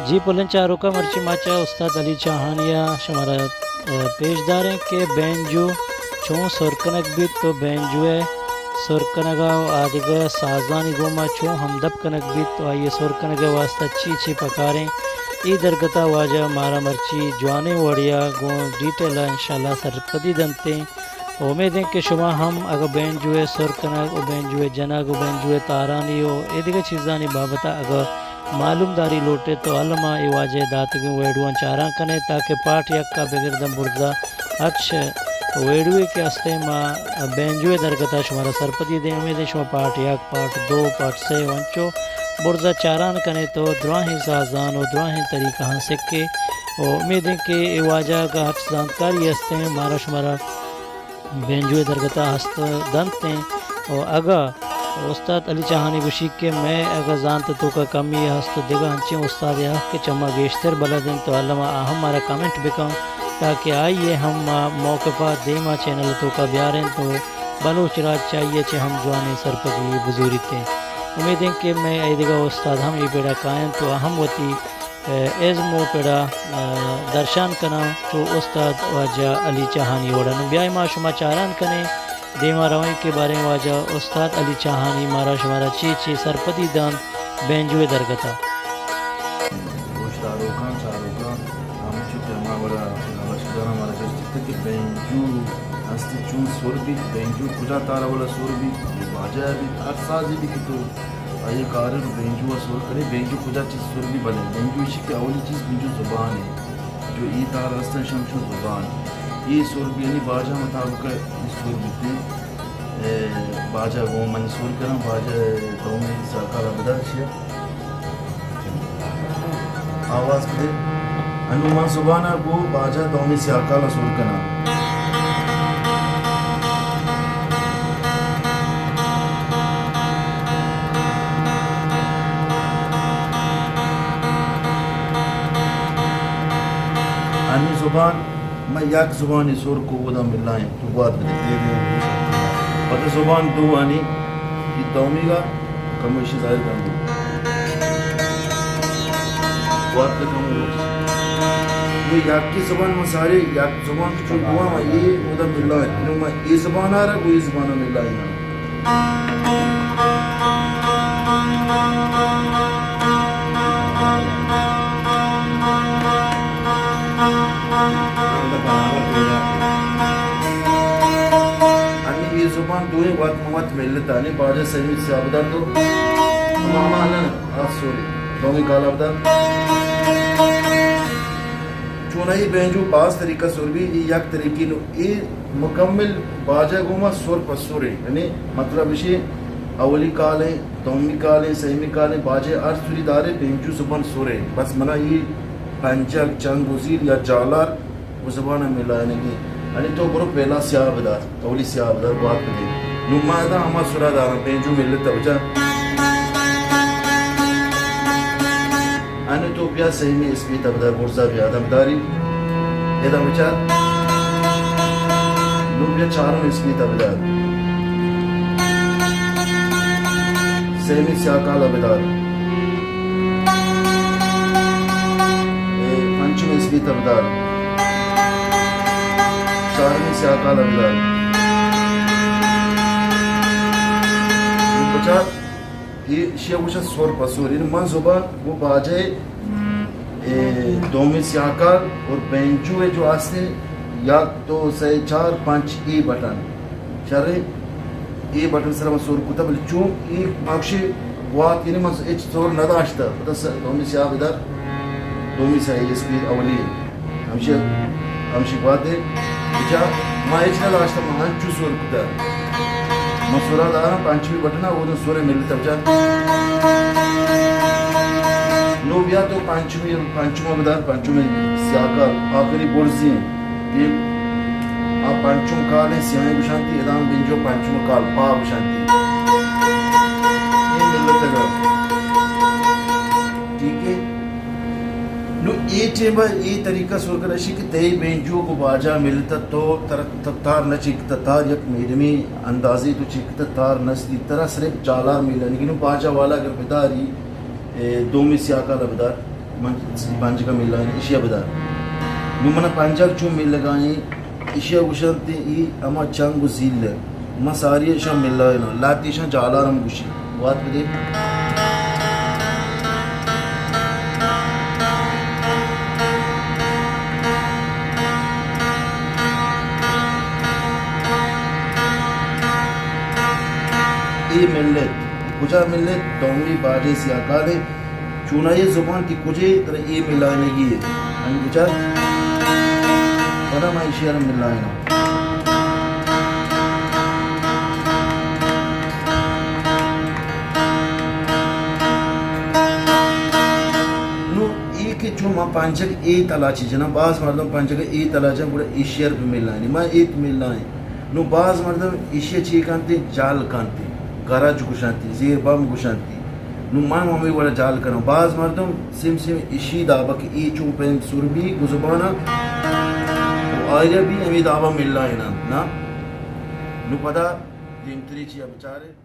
جی پلیں چاروکاں، مرچی ما چہ استاد علی چاہانی ءَ شمارا، ءَ، پیش داریں کہ بینجو چون سر کنگ بیت، تو بینجو ءِ سر کنگ ءَ آدگہ سازانی گوما چون ہمدپ کنگ بیت، تو آئی ءِ سر کنگ ءِ واستہ چی چی پکاریں، اے درگت ءَ واجہ مارا مرچی جوانیں وڑے ءَ گوں ڈیٹیل ءَ انشاءاللہ سرپدی دنتیں۔ و امیدیں کہ شما ہم اگہ بینجو ءِ سر کنگ و بینجو ءِ جنگ و بینجو ءِ تارانی و اے دگہ چیزانی بابت ءَ اگہ معلومداری لوٹے تو الما اے واجہ ءِ داتگیں ویڈیواں چاران کنے، تاکہ پارٹ یک ءَ بگر داں برزا ہرچ ویڈیوے کہ ہستیں ما بینجو ءِ درگت ءَ شمارا سرپدی دیں۔ امیدیں شما پارٹ یک، پارٹ دو، پارٹ سے و انچو برزا چاران کنے تو دراہیں سازان و دراہیں طریقہاں سکے۔ و امیدیں کہ اے واجہ اگہ ہرچ زانتکاری ہستیں مارا شمارا بینجو ءِ درگت ءَ ہست دنت ایں۔ و اگہ استاد علی چاہانی گوشی کہ مئے اگہ زانت ءِ توکا کمی ہست و دگہ انچیں استادے ہست کہ چہ ما گیشتر بلد انت تو الما آ ہم مارا کمنٹ بکن، تاکہ آئی ءَ ہم ما موقف ءَ دیما چینل ءِ توکا بیاریں تو بلوچ راج چہ آئی ءَ چہ ہم جوانیں سرپدی بزوریت ایں۔ امیدیں کہ مئے اے دگہ استاد ہم اے بیڑا کاینت و آ ہم وتی ازم و پڑا، ءَ، درشان کناں چو استاد واجہ علی چاہانی وڑا۔ نوں بیائے ما شما چاران کنیں، دیما رویں کہ باریں واجہ استاد علی چاہانی مارا شمارا چی چی سرپدی دانت بینجو ءِ درگت ءَ۔ گوشداروکاں، چاروکاں، ہمچو کہ ہما وڑا بشکداراں مارا گشت کہ بینجو ہستی چون سر بیت، بینجو کجا تار ءِ وڑا سر بیت، باجا بیت، ہر سازے بیت کہ تو آئی ءَ کارے رو بینجو ءَ سر کنے، بینجو کجا چیز سر بی بلے۔ بینجو ایشی کہ اولی چیز بینجو زبان ہے۔ جو ای تار ہستن شمشو زبان۔ ای سر بی یعنی باجا مطابق ای سر بیتے۔ اے، باجا گوں من سر کناں، باجا دومی ساکالا بدار چیا۔ آواز بدے۔ انو من زبانا گو باجا دومی سیاکالا سر کناں۔ انی زبان، من یک زبانی سر کو اودا ملائیں، تو گوات بدے۔ پدا زبان دو آنی، ای دومی گا، کمو ایشی ظاہر کن دو۔ گوات دے کمو۔ یہ یکی زبان من سارے، یک زبان چون دو آن، یہ اودا ملائیں۔ انو من ای زبان آ رہا، وہ ای زبان آ ملائیں۔ انی یہ زبان دوئیں وت مہ وت ملتانی باجا سیمی سیابدار تو ماما نہ، آ سوری، دومی کالا بدار۔ چونائی بینجو باز طریقہ سر بی، ای یک طریقی نو، ای مکمل باجا گوما سر پہ سر ہے۔ یعنی مطلب اشی اولی کال ہے، دومی کال ہے، سیمی کال ہے، باجا ہر سری دارے بینجو زبان سر ہے۔ بس منا ای پنجگ، چنگ و زیر یا جالار و زبان ملائنگی۔ یعنی تو برو پہلا سیاہ بدار۔ اولی سیاہ بدار گوات بدے۔ نوں ما ادا ہما سرا داراں، بینجو ملت ءَ بچار۔ انو تو بیا سیمی اسپیت ءَ بدار، برزا بیا ادا بداری۔ ادا بچار۔ نوں بیا چارم اسپیت ءَ بدار۔ سیمی سیاکال ءَ بدار۔ اے پنچم اسپیت ءَ بدار۔ چارمی سیاکال ءَ بدار۔ بچار، اے اشی ءَ گوشاں سر پہ سر۔ یعنی من زبان گوں باجہ ءِ، اے، دومی سیاکال اور بینجو ءِ جو ہستیں، یک، دو، سے، چار، پنچ، اے بٹن۔ شریں، اے بٹن سرا من سر کتا، بلے چون اے مکشی گوات، یعنی من ہچ سر نداشتا۔ پدا س-، دومی سیاہ بدار، دومی سیاہ اسپیت اولی۔ ہمشی، ہمشی گوات دے۔ بچار، ما ہچ نہ داشتہ، ما ہنچو سر کتہ۔ ما سرا دارا پنچمی بٹنا، اودن سر ملتہ بچار۔ نو بیا تو پنچمی، پنچم بدار، پنچمی سیاکال، آخری برزی۔ یہ آ پنچم کال ہے، سیاہیں گشانتی، ادام بنجو پنچم کال، پا گشانتی۔ یہ ملتہ گا۔ ٹھیک ہے۔ نو اے ٹیم ءَ اے طریقہ سر کن اشی کہ تئی بینجو گوں باجا ملتہ تو تر-، ت-، تار نہ چکتہ، تار یک میڈمی اندازے تو چکتہ، تار نستی، ترا صرف جالار ملنگی۔ نو باجا والا اگر بداری، اے، دومی سیاکال ءَ بدار، من پنجگ ءَ ملائیناں، ایشی ءَ بدار۔ نوں من پنجگ چون ملگائیں، ایشی ءَ گوشنت اے ہما چنگ و زیل ءَ۔ من ساری ایشاں ملائیناں، لہتے ایشاں جالار ہم گوشی۔ وات بدے۔ اے ملت، کجا ملت؟ دومی باجے سیاہ کالے۔ چونائی زبان تئی کجے ترا اے ملائینگی اے۔ ہمے بچار۔ پدا ما ایشی ءَ را ملائیناں۔ نوں اے کہ چون ما پنجگ اے تلاچی جناں، باز مردم پنجگ اے تلاچاں، گڑا ایشی ءَ را بہ ملائینی۔ ما اے ملائیں۔ نوں باز مردم ایشی ءَ چے کنت؟ جال کنت، گرج گوشنت، زیر بم گوشنت۔ نوں من ہمے وڑا جال کناں۔ باز مردم سم سم ایشی دابا کہ اے چون پیم سر بی گزبان ءَ، و آئی ءَ بی ہمے دابا ملائیننت نا۔ نوں پدا دیمتری چیا بچارے۔